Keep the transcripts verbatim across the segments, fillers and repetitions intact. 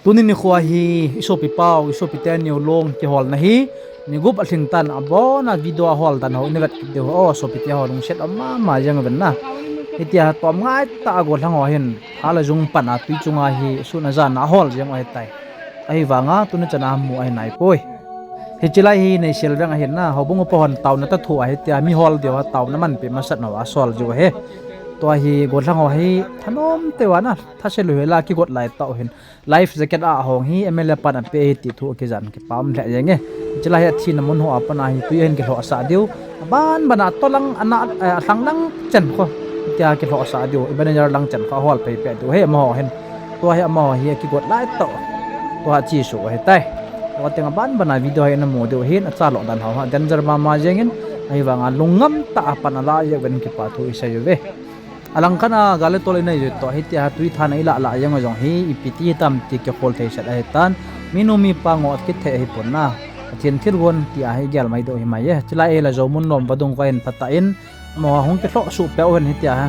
Tuni nikho hi i sopi pau, i sopi teni u long kiholna hi ni gup alhing tan, abona video ahol dan ho ina vet kit diu. O, sopi te ho lungset um mama jeng uvin na. Hitia tom ngai tah a gollhang ho hin, hala jung pan a tui chunga hi sun a jan a ahol jeng u ahitai. Ahivanga tuni chan a mu ahi naipoi. Hiche lai hi Neisel veng ahin na, houbung upa hon taona tah thu ahi tia, mi hol diu a taona manpi masat nau a sol jiu ahi. Tua hi gollhang ho hi thanom teu a na, thase lou hela kigot lai tah u hin. Life jacket a hong hi M L A pan ape hi ti thu kijan kipa um lheh jeng e. Hiche lai hi athina mun ho a pan a hi tui ahin kilhoh sah diu. Aban ban a tolang ana, eh, alhang lang chen kho. Tia kilhoh sah diu. I manager lang chen kho ahol phei peh diu. Hi amaho hin. Tua hi amaho hi kigot lai tah u. Tua chi su ahitai. Tua teng aban ban a video hi namu diu hin, achalou dan ho ha danger mama jeng in, ahivanga lungngam tah a pan ala jeh uvin kipa thu isei uve. Alang khat a gal le tol inei jeh toh hitia tui than a ilah lah jeng u jong hi ipi ti hitam ti kikhol thei set ahitan, minu mipa ngoh kit thei ahipon na. Pathen thilgon tia hi gel mai diu hi mai e. Chulai a la Joumun lom vadung kho hin phatah in, amaho hung kilhoh suh peh u hin hitia hi.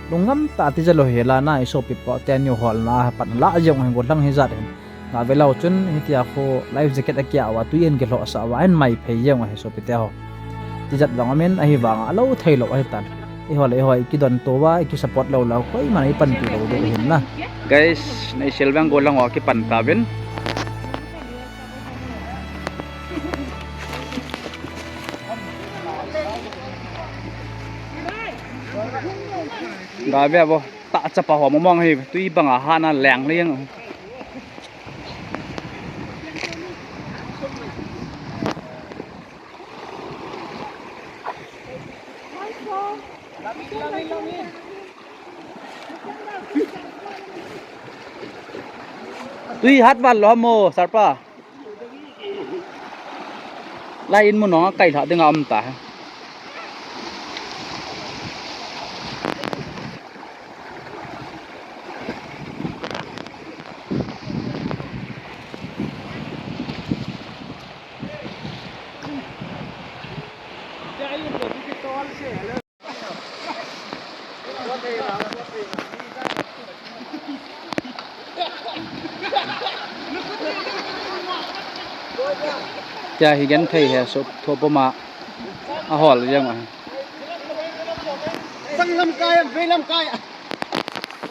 Lungngam tah a tija lou hela na i sopi pau teni u holna a pan ala jeng u hin gollhang hijat hin. Gave lou chun hitia khu life jacket akiah uva tui in kilhoh sah uva hin mai phei jeng u ahi sopi te ho. Tijat jong amin ahivanga alou thei lou ahitan. Eiho le eiho i kidon tou va, i kisupport lou lou, koiman eipanpi lou diu hin na. Guys, Neisel veng gollhang ho kipan tauvin. Gave vo, tah chapa ho mong mong hi, tui banga hana leng leng. Tui hat val lou mo, Sarpa. Lai in mun nong a kai lha dinga um ta. Tia hi genthei he sop tho puma ahol jeng u ahi. Sanglam kai, veilam kai.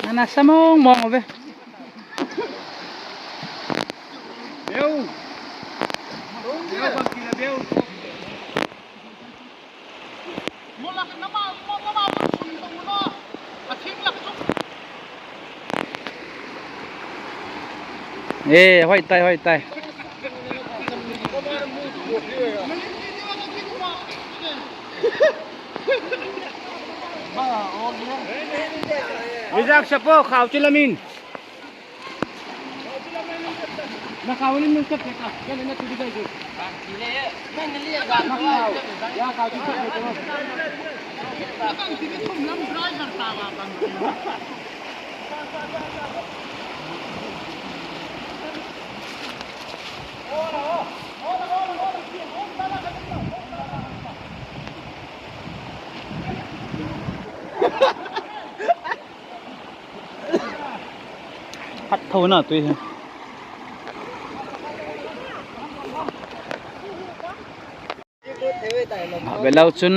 Nana sa mong mong uve. Beu. Beu, bang kila beu. Eh, hoi tai, hoi tai. Rijak sapo, khao chilamin. Phat tho na tui hi. Velou chun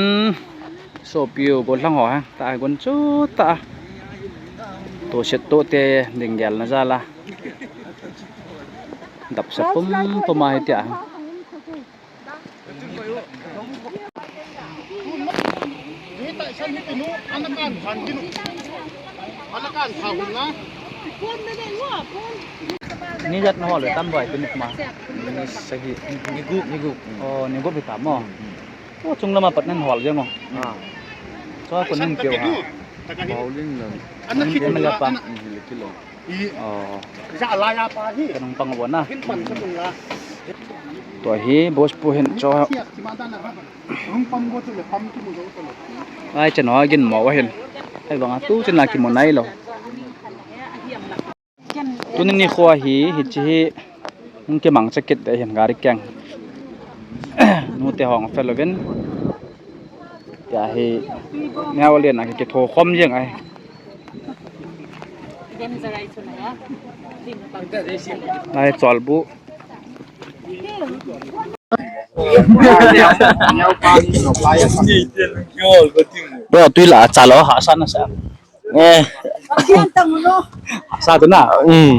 sopi u gollhang ho ha ta gon chu ta. To set to te ding gel na jal a. Dap sa pum pum a hi tia. Ni jat na hol ve tam bai tu ni kuma. Ni sagi, ni gup. Ni gup. Oh, ni gup ta mo. Oh, chung lama pat nan hol jeng o. Ah. So ko nan keu ha. Bowling lam. Ana kit la pa. Ni le kilo. Oh. Ja la ya pa hi. Kanung pang bo na. Kin pan sa kun la. Tua hi boss pu hin cho. Ai, chen ho gin mo wa hin. Ai, bang a tu chen la kimu nai lou. Tuni nikho hi, hiche hi, hung kimang cha kit de hin gari keng. Nute hung fel uvin. Tia hi, neo len a kitho khom jeng ai. Lai chol bu. Bro, tui la cha lo ha sa na sa. Eh. Sa tu na. Hmm.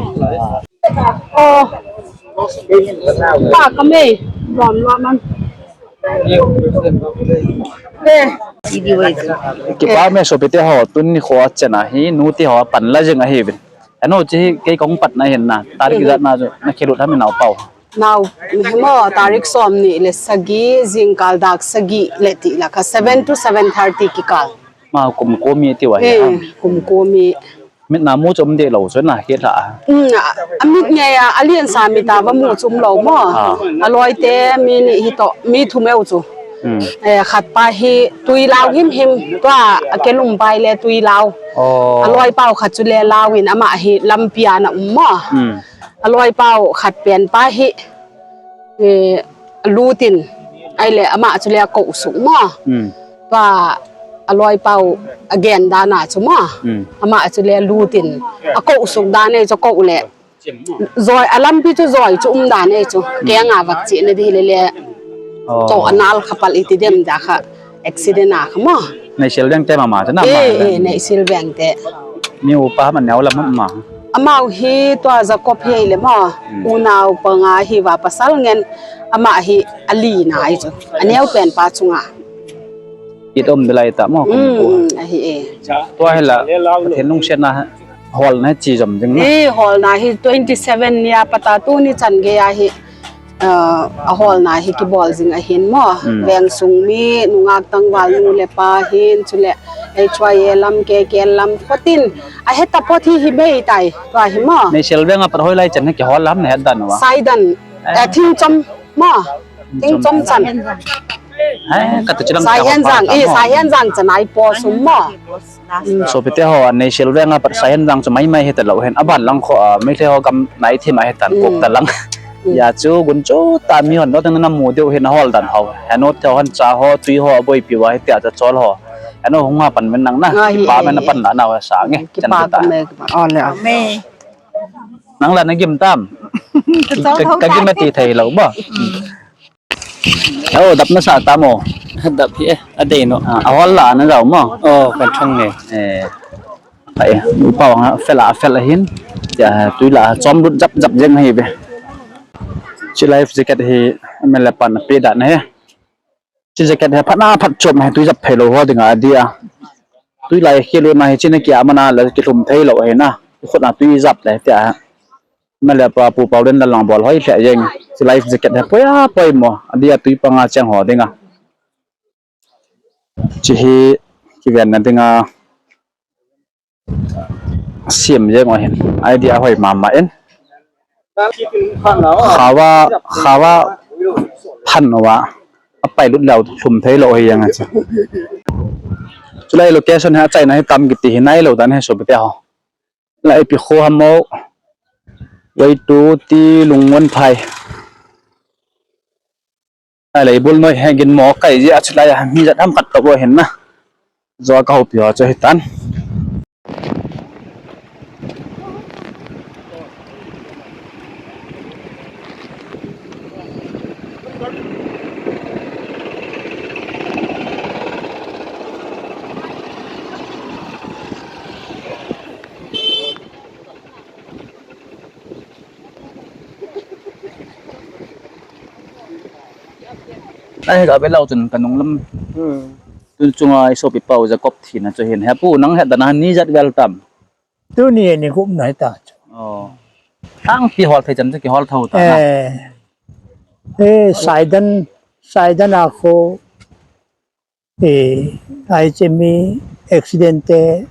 Oh. Pa ka mei. Rom lo man. Eh. Kipa me sopite ho, tuni kho chena hi nuti ho pan la jing ahi vin. Ano chi kei kong pat na hin na. Tarik jat na chu na khilut ham nau pau. Nau, mo tarik som ni le sagi, jingkal dak sagi le ti la ka seven to seven thirty kikal. Ma kum komi ti wa hi. Eh, kum komi. Mit na mu chom de lo chu na ke tha. Mm, a, a mit nge ya, a lian sa mi ta va mu chom lo mo. Ah. A loi te mi ni hi to, mi thum eu chu. Mm. Eh, khat pa hi tui lau him him, tua a ke lum pai le tui lau. Oh. A loi pau khat chu le lau in ama hi lampi a na um mo. Mm. A loi pau khat pen pa hi, eh, a lutin, ai le ama chu le a ko suk mo. Mm. Tua a loi pau a gen dan a chu mo. Mm. Ama chu le a lutin, a ko suk dan e chu ko le. Joi, a lampi chu joi chu um dan e chu. Mm. Ke nga vak chi na di le le. Oh. To anal khapal iti dem da kha. Accident a kha mo. Nei sil veng te mama te na ma. Eh, eh, nei sil veng te. Mi upa man neo lam ma. Amau hi tua Jacob hi le mo. Hmm. Unau panga hi va pasal ngen ama hi ali na ai chu. Aneo pen pa chunga. It om de lai ta mo. Hmm, ahi e. Tua hi la. Pathen lungset na hol na chi jom jing na. Eh, hol na hi twenty seven nia pata tuni chan ge a hi. Ah, a holna hi kibol jing ahin mo. Hmm. Veng sung mi, nungak tangval nu le pa hin, chule H Y A lam, K K L lam, photin, a heta phot hi hi mei tai, tua hi mo. Nei sil veng a pat hoi lai chan hi kihol lam na het dan wa. Saidan, eh, thing chom mo. Thing chom chan. Eh, ka tu chilang Saihen jang, eh, Saihen jang chan ai po sum mo. Sopite ho, anei sil veng a pat Saihen jang chu mai mai hita lo hen. Aban lang kho, a, Meitei ho gam nai thim a hitan kop ta lang. Ya chu gun chu ta mi hon lo teng na mu deu hin a hol dan ho. Heno theo han cha ho, tui ho, boipi wa hitia cha chol ho. Heno hung ha pan men nang na. Kipa men na pan la na wa sa nge. Chan kipa ta. Ole. Nang la na gim tam. Ka gim ti thei lo ba. Oh, dap na sa ta mo. Dap hi, eh, a dei no. Ah, a hol la na jao mo. Oh, kan thang ne. Eh. Ai, upa wang fel a, fel a hin. Ya, tui la, chom lut jap jap jeng hi be. Chi life jacket hi, M L A pan pe dan he. Chi jacket hi, phat na phat chom he, tui jap phei lo ho ding a dia. Tui lai khi lo na hi, chi na kia mana la ki lum thei lo he na. Khut na tui jap le tia. Mele pa pu pau den la lang bol hoi lheh jeng. Chi life jacket he poi a poi mo. Adia tui panga cheng ho dinga. Chi hi kiven na dinga. Siam jeng o hin. Idea hoi mama in. Khawa, khawa phan wa. Apai lut lau thum thei lo hi yang a chi. Chulai location ha chaina hi tam kiti hi nai lo dan he so bete ho. La ipi kho ham mo. Wei tu ti lung won phai. Ai le bul noi he gin mo kai ji a chulai a mi jat ham khat to bo hin na. Jo ka hopi ho cho hitan. Ai, ka be lau chun ka nung lam. Hmm. Tun chunga i sopi pau Jacob thina chu hin. He pu nang he dana ni jat vel tam. Tuni ni gup na ta chu. Oh. Tang ki hol thei chan chu ki hol tho ta na. Eh. Eh, Saidan, Saidan a kho. Eh, ai che mi accident te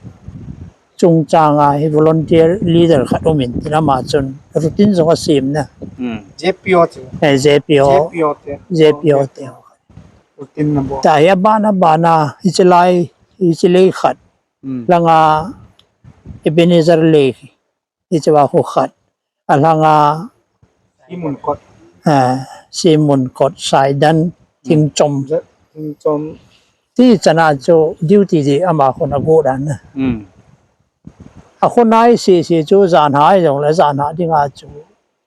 chungchang a hi volunteer leader khat um in tin ama chun routine jong a sim na. Hmm. J P O chu. Eh, J P O. J P O te. J P O te. Routine na bo. Ta hi abana bana hi che lai, hi che lei khat. Hmm. Langa Ebenezer lei. Hiche va khu khat. A langa Simun kot. Ah, Simun kot, Saidan, Thingchom. Thingchom. Ti chana chu duty di ama khun a go dan na. Hmm. Akhonai sese chu janhai jongle janha dinga chu.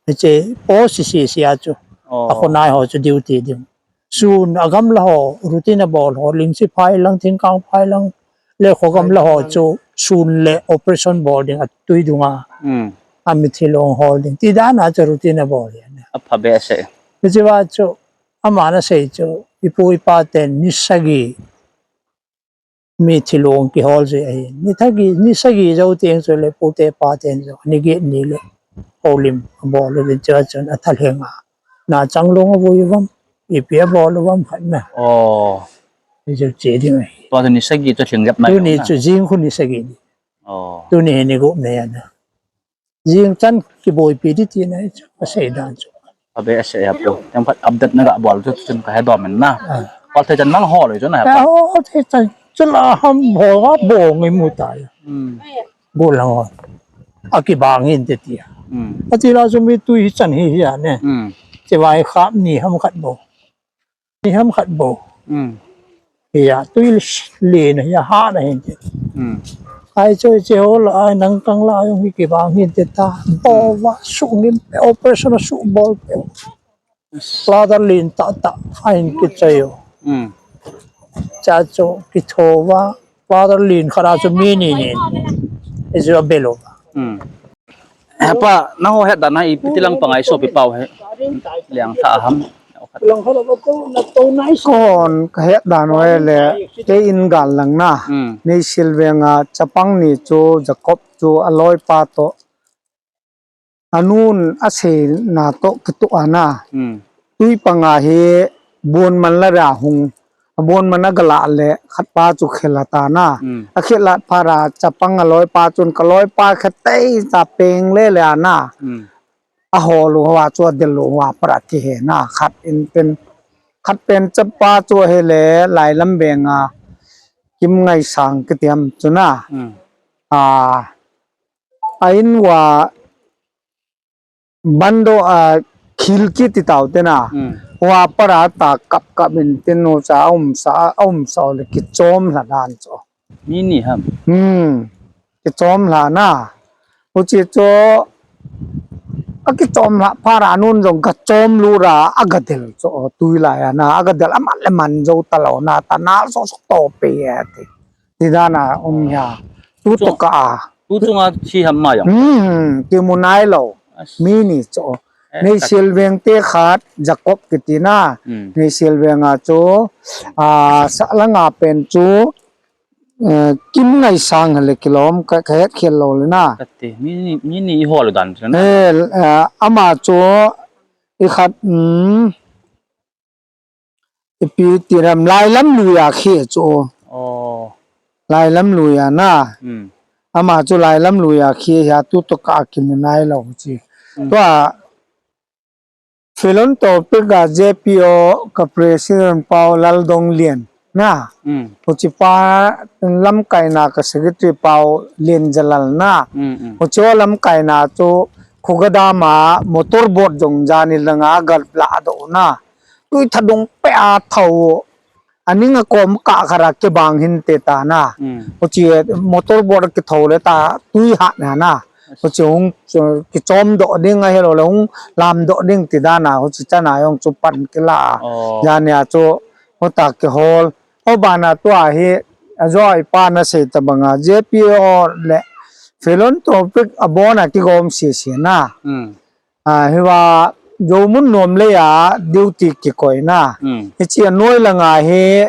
Hiche post sese a chu. Oh. Akhonai ho chu duty ding. Sun a gamla ho, routine a bol ho, ling sipai lang, thingkang pai lang, le kho gamla ho chu sun le operation bol ding a tui dunga. Hmm. A mithi long hol ding. Ti dan a chu routine a bol ahi. Apha behseh. Hiche va chu, aman asei chu, ipu ipa ten ni sagi mithi long kihol jeh ahi. Ni thagi, ni sagi jou teng chu le pu te pa ten chu, ni get ni le, holim, abol le chu chun atha lheng a. Na chang long avui uvam, ipi abol uvam khat na. Oh. Ni chu che ding ahi. Tua chu ni sagi chu lhing jep nai. Tuni chu jing khu ni sagi ni. Oh. Tuni hi ni gup nei ana. Jing chan kiboipi di tina hi chu, asei dan chu. Abe asei a pu. Tem khat update na ga bol chu chun ka he dom in na. Ah. Bol thei chan nang ho le chu na he. Ka ho thei chan chu la ham ho ga bo ngai mu ta ya. Hmm. Go lang ho. A kibang hin te tia. Hmm. Ati la chu mi tui hi chan hi hi a ne. Hmm. Che vai khap ni ham khat bo. Ni ham khat bo. Hmm. Hiya, tui le na hiya ha na hin te. Hmm. Ai choi che ho la, ai nang kang la, jong hi kibang hin te ta. Bo va, su ngim pe, operation su bol pe. Bladder lin ta ta, ai hin ki choi yo. Hmm. Cha cho ki tho va, bladder lin khara chu mi ni ni. Ijo belo. Hmm. Hepa, nangho het dan a ipi ti lang pangai sopi pau he. Liang tha ham. Kon ka het dan u le, kei in gal lang na. Hmm. Neihsial veng a chapang ni chu Jacob chu aloipa to. Anun asei na to kitu ana. Hmm. Tui panga hi bon man la ra hung. A bon man a gala le khat pa chu khel a ta na. Hmm. A khel a pha ra chapang a loi pa chun ka loi pa kha tei cha peng le le ana. Hmm. A ho lu wa chu a del lu wa para ki he na khat in pen. Khat pen chapa chu he le lai lam beng a Kim Ngai Sang kitiam chu na. Hmm. A, a in wa Bando a khil kiti tau te na. Hmm. Wa para ta kap kap in tin nu cha um sa, um sa le kichom la dan cho. Mi ni ham. Hmm. Kichom la na. U chi cho a kichom la para nun jong ka chom lu ra a ga del cho tui la ya na a ga del a man le man jo ta lo na ta na so so to pe ya ti. Ti dan a um ya. Tu to ka a. Tu chunga thi ham ma jong. Hmm, kimu nai lo. As. Mi ni cho. Eh, Neihsial veng te khat, Jacob kiti na. Hmm. Neihsial veng a chu, a, sa langa pen chu, eh, Kim Ngai Sang le kilom ka, ka het khel lo le na. Kati, mi ni, mi ni i hol dan chu na. Eh, eh, ama chu, i khat, hmm, Ipi ti ram lai lam lui a khi chu. Oh. Lai lam lui a na. Hmm. Ama chu lai lam lui a khi hia tu to ka kimu nai lo chi. Hmm. Tua philanthropic a J P O ka president Pau Laldonglian na. Hmm. Huchi pa lamkai na ka secretary Pau Lianjalal na. Hmm, hmm. Huchi lamkai na chu Khuga dam a motor boat jong jani langa gal la do na. Tui thadung pe a thau. Aning a kom ka khara ke bang hin te ta na. Hmm. Huchi motor boat ke thau le ta tui ha na na. Huchi hung kichom do ding a helo le hung lam do ding ti da na. Huchi chana jong chu pan ke la. Oh. Jani a chu huta ke hol. Ho bana tua hi a joi pa na sei ta banga J P O le philanthropic a bona kigom si si na. Hmm. A, hiva, Jomun nom le a, duty kikoi na. Hmm. Hichi a noi langa hi,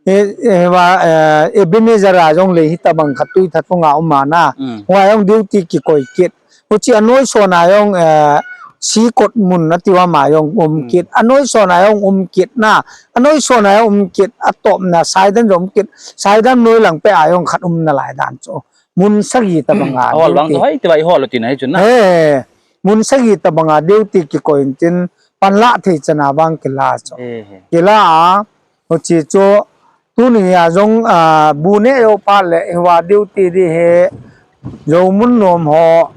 hi, hiva, eh, Ebenezer a jong le hi tabang khat tui that phunga uma na. Hmm. Hua jong duty kikoi kit. Huchi a noi sona jong, eh, sikot mun na tiwa ma jong um kit. A noi sona jong um kit na. A noi sona jong um kit. A top na, Saidan jong um kit. Saidan noi lang pe a jong khat um na lai dan cho. Mun sagi tabanga. Hol bang duty. Hoi, ti vai hol ti na hi chun na. Eh, mun sagi tabanga duty kikoi in tin pan la thei chana bang kila cho. Eh, eh. Kila a, huchi cho, tuni a jong, a, bu ne yo pa le, hiva duty di he, Jomun nom ho,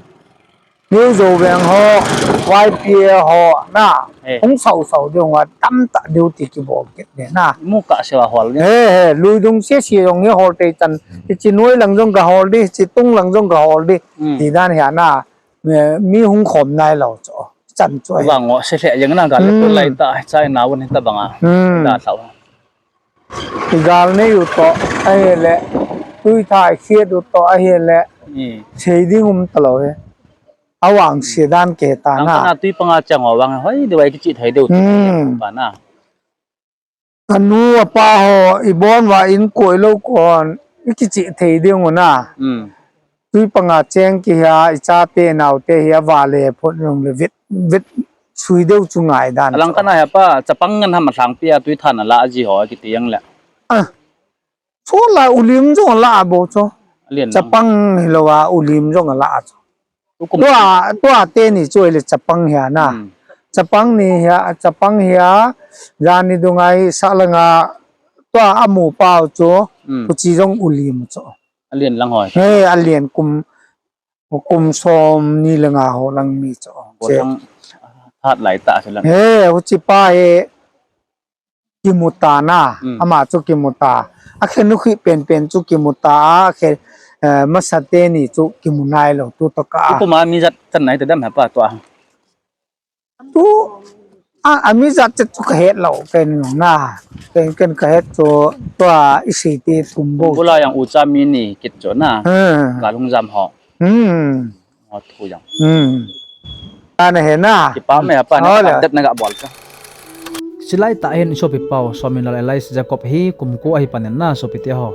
New Zoveng ho, Y P A ho, na. Eh. Hung sau sau ding ho, tamtah duty kibol kit le, na. Mu kah seh a hol ding. He, he, lui dung seh seh jong hi hol tei chan. Hichi noi lang jong ka hol ding, hichi tung lang jong ka hol ding. Hmm. Ti dan hi a na. Mi, mi hung khom nai lou chu. Chan chu. Vang ngo se lheh jeng na gal le Hmm. Tulai tah, China vun hi tabang a. Hmm. Da thau. I gal nei u toh, ahile, tui tha i khiet u toh, ahile, Hmm. sei ding um talou hi. Avangse dan ke ta Ang na. Kana tui panga chang ho vang, hoi, deuh a i kichih thei deuh, Hmm. Pa na. Ka nu a pa ho, i bon uva in koi lou kon, i kichih thei ding u na. Hmm. Tui panga cheng kihia, i chate naote hi a vale phot jong le vit, vit sui deuh chu ngai dan Alang chu. Kana hi a pa, chapang ngen ham a lhangpi a tui than a la a ji ho a kiti jeng le. Ah. Chu la ulim jong a la a bo chu. Alian lang. Chapang hilou a ulim jong a la a chu. Tukum. Tua, tua teni chu ile chapang hi a na. Hmm. Chapang ni hi a, chapang hi a, jan ni dunga i sa langa, tua a mu pau chu, Hmm. Huchi jong ulim chu. Alian lang hoi. He, alian kum, kum som ni le nga ho lang mi chu. Bo Che. Thang hat lai ta se lang. He, huchi pa he, kimu ta na, Hmm. Ama chu kimu ta. A khen u khi pen pen chu kimu ta, a khen, eh, masa teni chu kimu nai lou, tu to ka. Tukum a mi jat chan nai te dam ha pa tua. Tu, a, a mi jat chu ka het lou, ken na. Ken, ken ka het chu tua i sei te tum bo. Bula yang u cha mi ni kit chu na. Hmm. Ka lung jam ho. Hmm. Ngo thu jang. Hmm. Ana he na. Kipa me apa na Ole. Update na ga bol ka. Chilai ta hin sopi pau, Sominlal alias Jacob hi kum ko ahi panin na sopi te ho.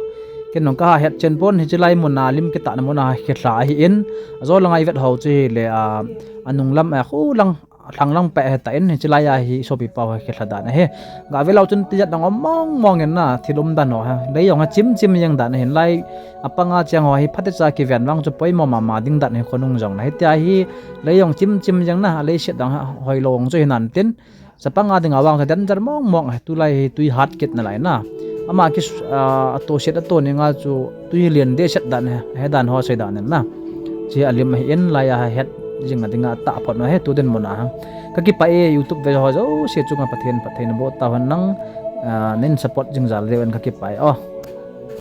Ken nong ka het chen pon hi chilai mun a lim kita na mun a khethla ahi in. Ajo langa i vet ho chu hi le a, anung lam a khu lang, thlang lang pe he ta in hi chilai a hi sopi pau hi khethla dan ahi. Ga ve lou chun tijat dang om mong mong in na thil um dan ho ha. Lei jong ha chim chim jeng dan ahin lai. Apanga cheng ho hi phatecha kiven vang chu poimo mama ding dan hi khonung jong na. Hitia hi lei jong chim chim jeng na, lei set dang ha, hoi lou jong chu hi nan tin. Chapang a ding a vang chu danger mong mong, tulai hi tui hat kit na lai na. Ama ki, ah, ato set ato ni nga chu tui lian de set dan he, he dan ho sei dan na. Chi alim hi in lai a het jing a ding a ta phot no he tu den mun a ha. Ka kipa e YouTube ve ho jouse chunga Pathen phatthei na bo ta hon nang, ah, nin support jing jal deu en ka kipa e. Oh.